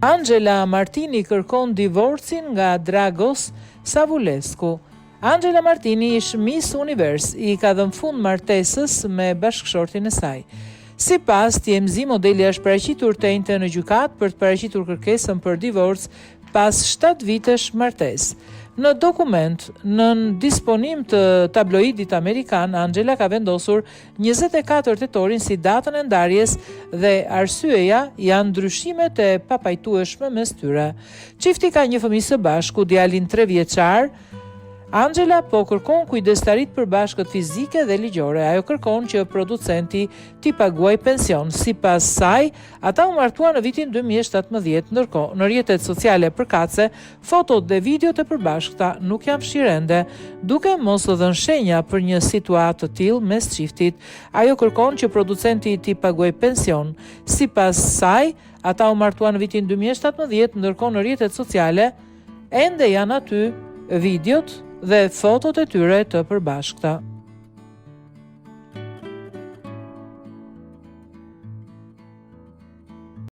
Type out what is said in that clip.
Anxhela Martini kërkon divorcin nga Dragos Savulescu. Anxhela Martini, ish Miss Univers, i ka dhënë fund martesës me bashkëshortin e saj. Sipas TMZ, modelja është paraqitur të enjten në gjykatë për të paraqitur kërkesën për divorc pas 7 vitesh martesë. Në dokument, nën disponim të tabloidit amerikan, Anxhela ka vendosur 24 tetorin si datën e ndarjes dhe arsyeja janë ndryshimet e papajtueshme mes tyre. Çifti ka një fëmijë së bashku, djalin 3 vjeçar. Anxhela po kërkon kujdestari të përbashkët fizike dhe ligjore. Ajo kërkon që producenti t'i paguajë pension. Sipas saj, ata u martuan në vitin 2017, ndërkohë në rrjetet sociale përkatëse, fotot dhe videot e përbashkëta nuk janë fshirë ende, duke mos dhënë shenja për një situatë të tillë mes çiftit. Ajo kërkon që producenti t'i paguajë pension. Sipas saj, ata u martuan në vitin 2017, ndërkohë në rrjetet sociale ende janë aty videot dhe fotot e tyre të përbashkëta.